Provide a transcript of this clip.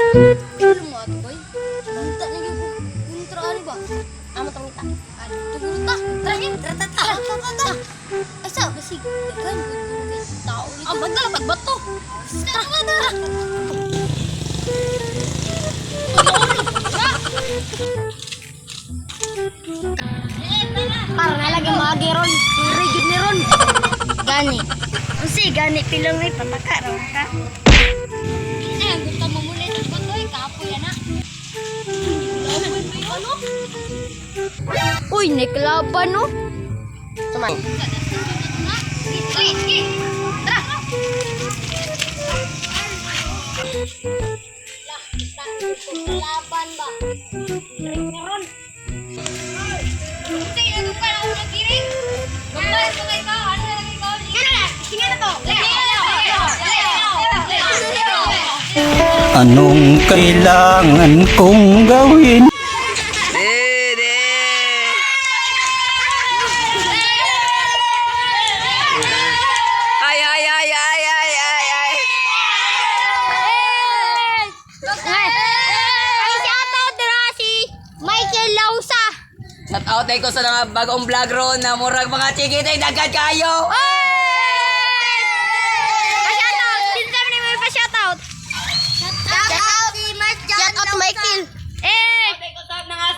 Ano mo ato, boy? Unta na gyud ko. Kontra ani ba? Amo tong ita. Ano to ta? Tara, tara, tara, tara, tara, tara. Ay sa basig. Daghan gud ko kay tao nito. Ang bagdala pagbato. Tara, tara, tara. Para na lagi maagi ron. Suri gud ni ron. Gani. Unsi gani pilong ay pataka raw ka. Eh, ang gusto mo muna itong bato eh. Kapoy na. Ano? Uy, naklaban no. Suman. Sige, sige. Tara. Laban ba? Ron. Sige, nagugpa na ako ng kiring. Gambay ko kay ka. Ano na ikaw? Sige na, sige na to. Leo, Leo, Leo, Leo, Leo. Anong kailangan kong gawin? Ay, ay, ay, ay, ay, ay, ay. Ay, si Ato dira si Michael Lausa. Shout out ay ko sa mga bagong vlog ron na murag mga chikitay daghan kayo.